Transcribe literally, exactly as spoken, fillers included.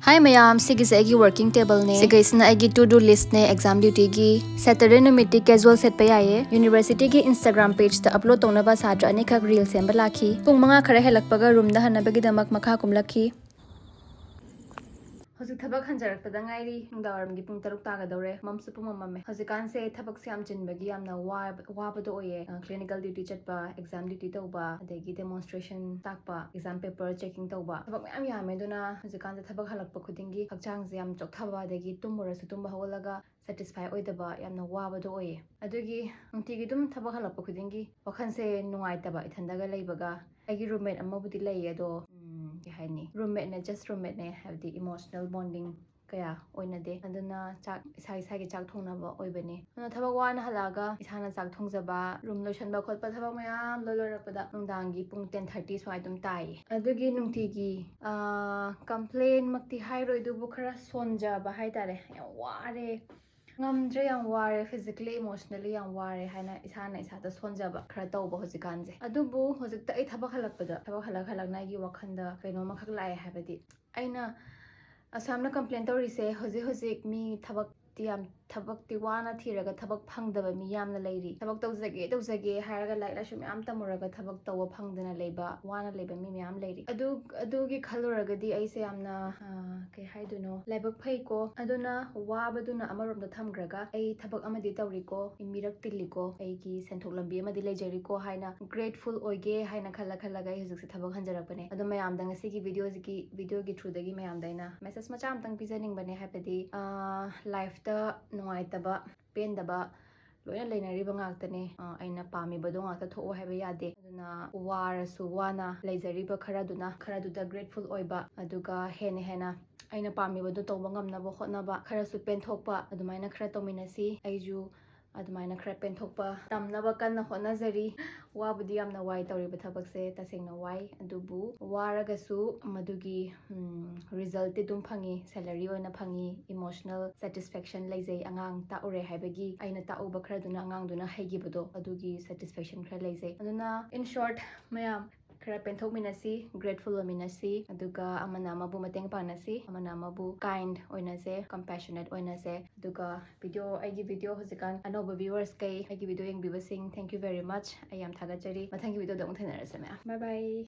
ꯍꯥꯏ ꯃꯌꯥꯝ, ꯁꯤꯒꯤꯁꯦ ꯑꯩꯒꯤ working tableꯅꯦ꯫ ꯁꯤꯒꯩꯁꯤꯅ ꯑꯩꯒꯤ to do listꯅꯦ exam dutyꯒꯤ꯫ Saturday ꯅꯨꯃꯤꯠꯇꯤ casual ꯁꯦꯠꯄ ꯌꯥꯏꯌꯦ꯫ Universityꯒꯤ Instagram pageꯇ upload ꯇꯧꯅꯕ ꯁꯥꯇ꯭ꯔ ꯑꯅꯤꯈꯛ reel ꯁꯦꯝꯕ ꯂꯥꯛꯈꯤ꯫ ꯄꯨꯡ ꯃꯉꯥ ꯈꯔ ꯍꯦꯜꯂꯛꯄꯒ roomꯗ ꯍꯟꯅꯕꯒꯤꯗꯃꯛ ꯃꯈꯥ ꯀꯨꯝꯂꯛꯈꯤ꯫ ꯍꯧꯖꯤꯛ ꯊꯕꯛ ꯍꯟꯖꯔꯛꯄꯗ ꯉꯥꯏꯔꯤ꯫ ꯅꯨꯡꯗꯥꯡꯋꯥꯏꯔꯝꯒꯤ ꯄꯨꯡ ꯇꯔꯨꯛ ꯇꯥꯒꯗꯧꯔꯦ꯫ ꯃꯝꯁꯨ ꯄꯨꯝꯃꯝ ꯃꯝꯃꯦ꯫ ꯍꯧꯖꯤꯛꯀꯥꯟꯁꯦ ꯊꯕꯛꯁꯦ ꯌꯥꯝ ꯆꯤꯟꯕꯒꯤ ꯌꯥꯝꯅ ꯋꯥꯕ- ꯋꯥꯕꯗꯣ ꯑꯣꯏꯌꯦ꯫ ꯑ, clinical duty ꯆꯠꯄ, exam duty ꯇꯧꯕ, ꯑꯗꯒꯤ demonstration ꯇꯥꯛꯄ, exam paper checking ꯇꯧꯕ, ꯊꯕꯛ ꯃꯌꯥꯝ ꯌꯥꯝꯃꯦ꯫ ꯑꯗꯨꯅ ꯍꯧꯖꯤꯛꯀꯥꯟꯁꯦ ꯊꯕꯛ ꯍꯜꯂꯛꯄ ꯈꯨꯗꯤꯡꯒꯤ ꯍꯛꯆꯥꯡꯁꯦ ꯌꯥꯝ ꯆꯣꯛꯊꯕ, ꯑꯗꯒꯤ ꯇꯨꯝꯃꯨꯔꯁꯨ ꯇꯨꯝꯕ ꯍꯧꯒꯠꯂꯒ satisfy ꯑꯣꯏꯗꯕ, ꯌꯥꯝꯅ ꯋꯥꯕꯗꯣ ꯑꯣꯏꯌꯦ꯫ ꯑꯗꯨꯒꯤ ꯅꯨꯡꯇꯤꯒꯤ ꯑꯗꯨꯝ ꯊꯕꯛ ꯍꯜꯂꯛꯄ ꯈꯨꯗꯤꯡꯒꯤ ꯋꯥꯈꯜꯁꯦ ꯅꯨꯡꯉꯥꯏꯇꯕ, ꯏꯊꯟꯗꯒ ꯂꯩꯕꯒ꯫ ꯑꯩꯒꯤ roommate ꯑꯃꯕꯨꯗꯤ ꯂꯩꯌꯦ, ꯑꯗꯣ, ꯎꯝ, ꯀꯩ ꯍꯥꯏꯅꯤ, roommateꯅꯦ, just roommateꯅꯦ, ꯍꯥꯏꯕꯗꯤ emotional bonding ꯀꯌꯥ ꯑꯣꯏꯅꯗꯦ꯫ ꯑꯗꯨꯅ ꯆꯥꯛ ꯏꯁꯥ ꯏꯁꯥꯒꯤ ꯆꯥꯛ ꯊꯣꯡꯅꯕ ꯑꯣꯏꯕꯅꯦ꯫ ꯑꯗꯨꯅ ꯊꯕꯛ ꯋꯥꯅ ꯍꯜꯂꯛꯑꯒ ꯏꯁꯥꯅ ꯆꯥꯛ ꯊꯣꯡꯖꯕ, room ꯂꯣꯏꯁꯟꯕ ꯈꯣꯠꯄ, ꯊꯕꯛ ꯃꯌꯥꯝ ꯂꯣꯏ ꯂꯣꯏꯔꯛꯄꯗ ꯅꯨꯡꯗꯥꯡꯒꯤ ꯄꯨꯡ ten thirty ꯁ꯭ꯋꯥꯏ ꯑꯗꯨꯝ ꯇꯥꯏꯌꯦ꯫ ꯑꯗꯨꯒꯤ ꯅꯨꯡꯇꯤꯒꯤ, ꯑꯥ, complainꯃꯛꯇꯤ ꯍꯥꯏꯔꯣꯏ, ꯑꯗꯨꯕꯨ ꯈꯔ ꯁꯣꯟꯖꯕ ꯍꯥꯏꯇꯥꯔꯦ꯫ ꯌꯥꯝ ꯋꯥꯔꯦ, ꯉꯝꯗ꯭ꯔꯦ, ꯌꯥꯝ ꯋꯥꯔꯦ, physically, emotionally ꯌꯥꯝ ꯋꯥꯔꯦ ꯍꯥꯏꯅ ꯏꯁꯥꯅ ꯏꯁꯥꯗ ꯁꯣꯟꯖꯕ ꯈꯔ ꯇꯧꯕ ꯍꯧꯖꯤꯛꯀꯥꯟꯁꯦ꯫ ꯑꯗꯨꯕꯨ ꯍꯧꯖꯤꯛꯇ ꯑꯩ ꯊꯕꯛ ꯍꯜꯂꯛꯄꯗ, ꯊꯕꯛ ꯍꯜꯂꯛ ꯍꯜꯂꯛꯅ ꯑꯩꯒꯤ ꯋꯥꯈꯜꯗ ꯀꯩꯅꯣꯝꯃꯈꯛ ꯂꯥꯛꯑꯦ, ꯍꯥꯏꯕꯗꯤ ꯑꯩꯅ ꯑꯁꯨꯌꯥꯝꯅ complain ꯇꯧꯔꯤꯁꯦ ꯍꯧꯖꯤꯛ ꯍꯧꯖꯤꯛ ꯃꯤ ꯊꯕꯛꯇꯤ ꯌꯥꯝ, ꯊꯕꯛꯇꯤ ꯋꯥꯅ ꯊꯤꯔꯒ ꯊꯕꯛ ꯐꯪꯗꯕ ꯃꯤ ꯌꯥꯝꯅ ꯂꯩꯔꯤ꯫ ꯊꯕꯛ ꯇꯧꯖꯒꯦ ꯇꯧꯖꯒꯦ ꯍꯥꯏꯔꯒ ꯂꯥꯏꯔꯤꯛ ꯂꯥꯏꯁꯨ ꯃꯌꯥꯝ ꯇꯝꯃꯨꯔꯒ ꯊꯕꯛ ꯇꯧꯕ ꯐꯪꯗꯅ ꯂꯩꯕ, ꯋꯥꯅ ꯂꯩꯕ ꯃꯤ ꯃꯌꯥꯝ ꯂꯩꯔꯤ꯫ ꯑꯗꯨ, ꯑꯗꯨꯒꯤ ꯈꯜꯂꯨꯔꯒꯗꯤ ꯑꯩꯁꯦ ꯌꯥꯝꯅ, ꯑ, ꯀꯩ ꯍꯥꯏꯗꯣꯏꯅꯣ, ꯂꯥꯏꯕꯛ ꯐꯩꯀꯣ꯫ ꯑꯗꯨꯅ ꯋꯥꯕꯗꯨꯅ ꯑꯃꯔꯣꯝꯗ ꯊꯝꯈ꯭ꯔꯒ ꯑꯩ ꯊꯕꯛ ꯑꯃꯗꯤ ꯇꯧꯔꯤꯀꯣ, ꯑꯩ ꯃꯤꯔꯛ ꯇꯤꯜꯂꯤꯀꯣ, ꯑꯩꯒꯤ ꯁꯦꯟꯊꯣꯛ ꯂꯝꯕꯤ ꯑꯃꯗꯤ ꯂꯩꯖꯔꯤꯀꯣ ꯍꯥꯏꯅ grateful ꯑꯣꯏꯒꯦ ꯍꯥꯏꯅ ꯈꯜꯂ ꯈꯜꯂꯒ ꯑꯩ ꯍꯧꯖꯤꯛꯁꯦ ꯊꯕꯛ ꯍꯟꯖꯔꯛꯄꯅꯦ꯫ ꯑꯗꯣ ꯃꯌꯥꯝꯗ ꯉꯁꯤꯒꯤ videoꯁꯤꯒꯤ, videoꯒꯤ throughꯗꯒꯤ ꯃꯌꯥꯝꯗ ꯑꯩꯅ message ꯃꯆꯥ ꯑꯃꯇꯪ ꯄꯤꯖꯅꯤꯡꯕꯅꯦ, ꯍꯥꯏꯕꯗꯤ, ꯑ, lifeꯇ ꯅꯨꯡꯉꯥꯏꯇꯕ, ꯄꯦꯟꯗꯕ ꯂꯣꯏꯅ ꯂꯩꯅꯔꯤꯕ ꯉꯥꯛꯇꯅꯦ꯫ ꯑ, ꯑꯩꯅ ꯄꯥꯝꯃꯤꯕꯗꯣ ꯉꯥꯛꯇ ꯊꯣꯛꯑꯣ ꯍꯥꯏꯕ ꯌꯥꯗꯦ꯫ ꯑꯗꯨꯅ ꯋꯥꯔꯁꯨ ꯋꯥꯅ ꯂꯩꯖꯔꯤꯕ ꯈꯔꯗꯨꯅ, ꯈꯔꯗꯨꯗ grateful ꯑꯣꯏꯕ, ꯑꯗꯨꯒ ꯍꯦꯟꯅ ꯍꯦꯟꯅ ꯑꯩꯅ ꯄꯥꯝꯃꯤꯕꯗꯣ ꯇꯧꯕ ꯉꯝꯅꯕ ꯍꯣꯠꯅꯕ, ꯈꯔꯁꯨ ꯄꯦꯟꯊꯣꯛꯄ, ꯑꯗꯨꯃꯥꯏꯅ ꯈꯔ ꯇꯧꯃꯤꯟꯅꯁꯤ꯫ ꯑꯩꯁꯨ ꯑꯗꯨꯃꯥꯏꯅ ꯈꯔ ꯄꯦꯟꯊꯣꯛꯄ ꯇꯝꯅꯕ ꯀꯟꯅ ꯍꯣꯠꯅꯖꯔꯤ꯫ ꯋꯥꯕꯨꯗꯤ ꯌꯥꯝꯅ ꯋꯥꯏ ꯇꯧꯔꯤꯕ ꯊꯕꯛꯁꯦ, ꯇꯁꯦꯡꯅ ꯋꯥꯏ, ꯑꯗꯨꯕꯨ ꯋꯥꯔꯒꯁꯨ ꯃꯗꯨꯒꯤ, ꯎꯝ, resultꯇꯤ ꯑꯗꯨꯝ ꯐꯪꯉꯤ, salary ꯑꯣꯏꯅ ꯐꯪꯉꯤ, emotional satisfaction ꯂꯩꯖꯩ꯫ ꯑꯉꯥꯡ ꯇꯥꯛꯎꯔꯦ ꯍꯥꯏꯕꯒꯤ, ꯑꯩꯅ ꯇꯥꯛꯎꯕ ꯈꯔꯗꯨꯅ ꯑꯉꯥꯡꯗꯨꯅ ꯍꯩꯈꯤꯕꯗꯣ, ꯑꯗꯨꯒꯤ satisfaction ꯈꯔ ꯂꯩꯖꯩ꯫ ꯑꯗꯨꯅ, in short, ꯃꯌꯥꯝ, ꯈꯔ ꯄꯦꯟꯊꯣꯛꯃꯤꯟꯅꯁꯤ, grateful ꯑꯣꯏꯃꯤꯟꯅꯁꯤ, ꯑꯗꯨꯒ ꯑꯃꯅ ꯑꯃꯕꯨ ꯃꯇꯦꯡ ꯄꯥꯡꯅꯁꯤ, ꯑꯃꯅ ꯑꯃꯕꯨ kind ꯑꯣꯏꯅꯁꯦ, compassionate ꯑꯣꯏꯅꯁꯦ꯫ ꯑꯗꯨꯒ video, ꯑꯩꯒꯤ video ꯍꯧꯖꯤꯛꯀꯥꯟ ꯑꯅꯧꯕ viewers ꯀꯩ, ꯑꯩꯒꯤ video ꯌꯦꯡꯕꯤꯕꯁꯤꯡ, thank you very much꯫ ꯑꯩ ꯌꯥꯝ ꯊꯥꯒꯠꯆꯔꯤ꯫ ꯃꯊꯪꯒꯤ videoꯗ ꯑꯃꯨꯛ ꯊꯦꯡꯅꯔꯁꯦ ꯃꯌꯥꯝ꯫ Bye bye꯫